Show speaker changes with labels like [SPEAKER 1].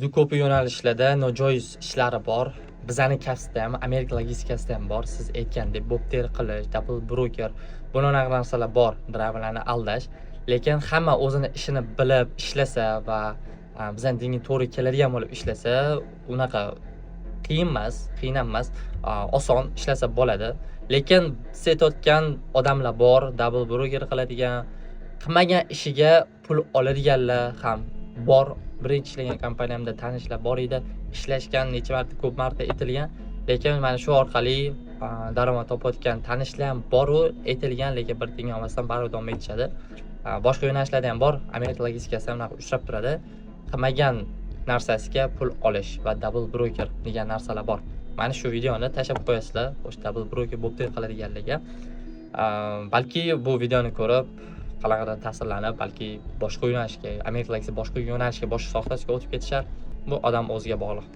[SPEAKER 1] Juda ko'p yo'nalishlarda nojoiz ishlari bor. Bizani kasbda ham, Amerika logistikasida ham bor. Siz aytgandek, бобтер qilish, double broker, bunaqa narsalar bor, driverlarni aldash. Lekin hamma o'zini ishini bilib ishlasa va bizani dinga to'g'ri keladigan bo'lib ishlasa, unaqa qiyin emas, qiyin ham emas, oson ishlasa bo'ladi. Lekin siz aytayotgan odamlar bor, double broker qiladigan, qilmagan ishiga pul oladiganlar ham bor. Birinchi ishlagan kompaniyamda tanishlar bor edi, ishlashgan, necha marta, ko'p marta aytilgan, lekin mana shu orqali daromad topayotgan tanishlar ham boru aytilgan, lekin bir tiyin olmasdan baribir davom etishadi. Boshqa yo'nalishlarda ham bor, Amerika logistikasida ham unaqa uchrab turadi. Qilmagan narsasiga pul olish va double broker degan narsalar bor. Mana shu videoni tashlab qo'yasizlar, o'sha double broker bo'lib qiladiganlarga. Balki bu videoni ko'rib qanaqadir ta'sirlanib, balki boshqa yo'nalishga, Amerika logistika boshqa yo'nalishga, boshqa sohasiga o'tib ketishar. Bu odam o'ziga bog'liq.